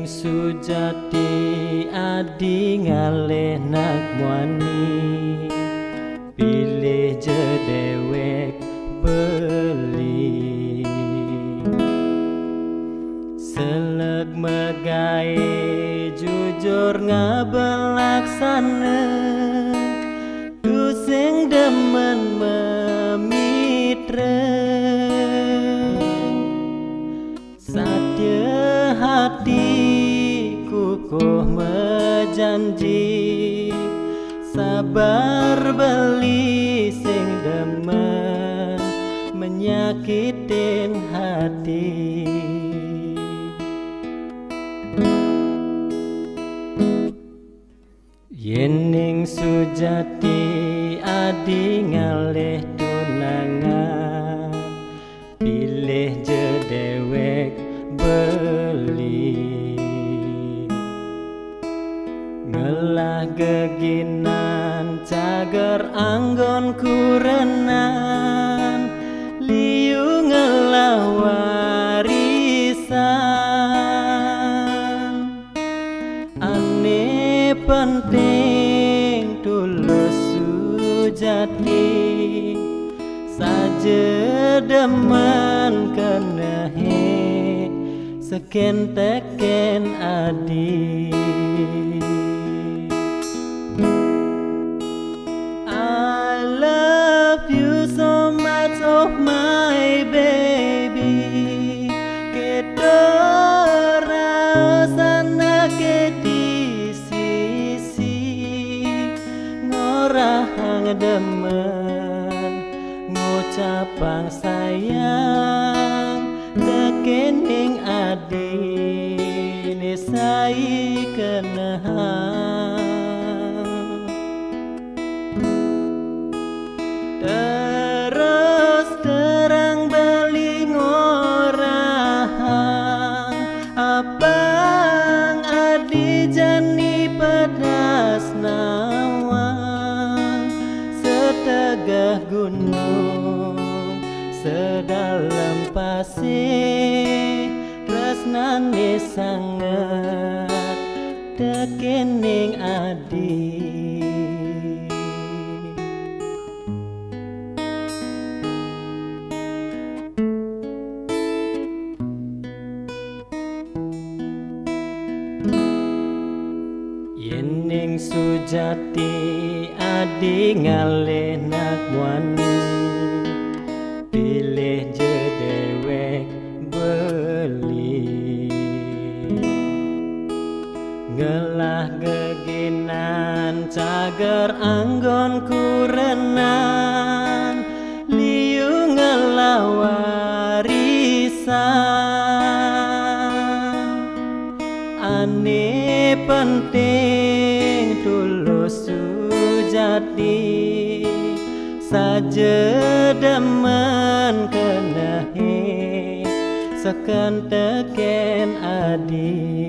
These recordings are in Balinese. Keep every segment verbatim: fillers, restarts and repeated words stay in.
Sujati adi ngalih nak muani, pilih je dewek beli. Seleg megai jujur ngabelaksana, tusing demen memitra. Satia hati kukuh mejanji, sabar beli sing demen menyakitin hati. Yening sujati adi ngalih tunangan, pilih je dewek beli. Ngelah geginan cagar anggon kurenan, liu ngelah warisan. Ane penting tulus sujati, saja demen kenehe seken teken adi. I love you so much, oh my baby. Keto raos anake di sisi, ngorahang demen, ngucapang sayang, tekening adi nisai kenehang. Terus terang beli ngorahang, apang adi jani pedas nawang, setegeh gunung, sedalem pasir, tresnane sanget tekening adi. Yening sujati adi ngalih nak muani, pilih je dewek beli. Ngelah geginan cagar anggon kurenan, liu ngelah warisan. Ane penting tulus sujati, saja demen kenehe seken teken adi.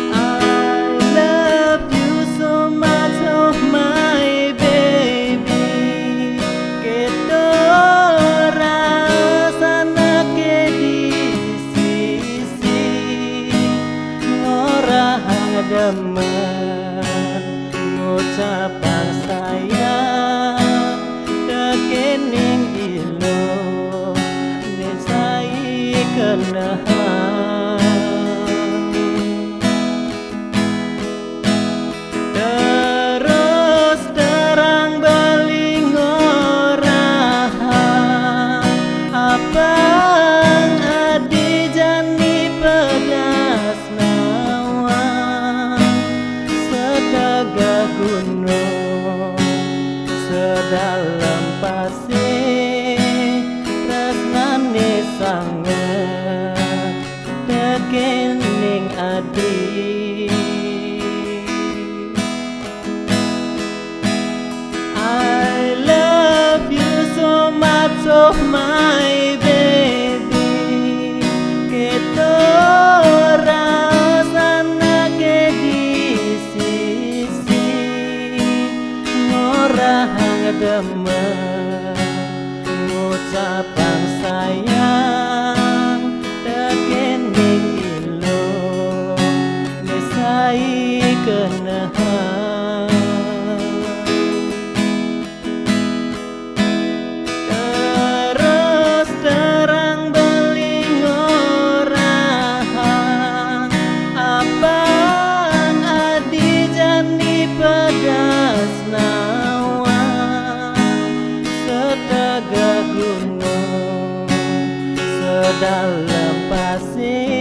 I love you so much, oh my baby. Keto raos anake di sisi, ngorahang demen, ngucapang sayang, tekening ilu nisai kenehang. Terus terang beli ngorahang, apang adi jani pedas nawang, setegeh gunung, sedalem pasir, tresnane sanget tekening adi. I love you so much, oh my baby. Keto raos anake di sisi, ngorahang demen, ngucapang sayang, Dalam pasir